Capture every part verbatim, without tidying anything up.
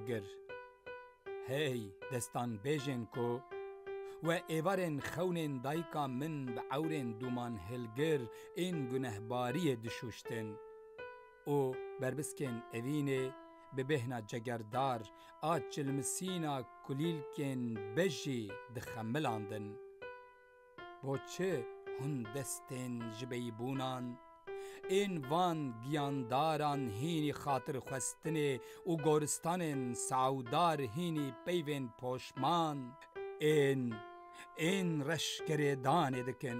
hilgir. Hey, destanbêjên ku we êvarên xewnên dayika min bi ewrên dûman hilgir ên gunehbariyê dişûştin û berbiskên evînê bi bêhna cegerdar a çilmisîna kulîlkên bejî dixemilandin. Bo çi hûn destên ji beybûnan ên van giyandaran hînî xatirxwestinê û goristanên sawdar hînî peyvên poşman ên ên reş gerêdanê dikin?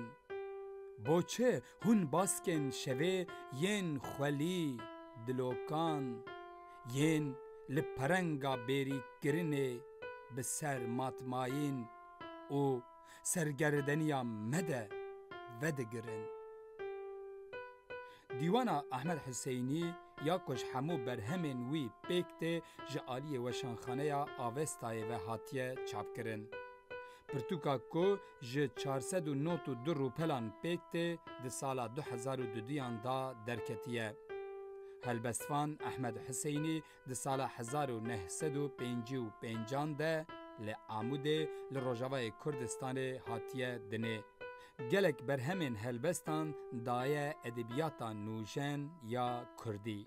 Bo çi hûn baskên şevê yên xwelî dilokan yên li perenga bêrîkirinê bi ser matmayîn û sergerdeniya me de vedigirin? Dîwana Ahmed Huseynî ya ku ji hemû berhemên wî pêk tê ji aliyê Weşanxaneya Avestayê ve hatiye çapkirin. Pirtûka ku ji çar sed û nod û du rûpelan pêk tê di sala du hezar û duduyan de derketiye. Helbestvan Ahmed Huseynî di sala hezar û neh sed û pêncî û pêncan de li Amûdê li Rojavayê Kurdistanê hatiye dinê. Gelek berhemên helbestan daye edebiyata nûjen ya Kurdî.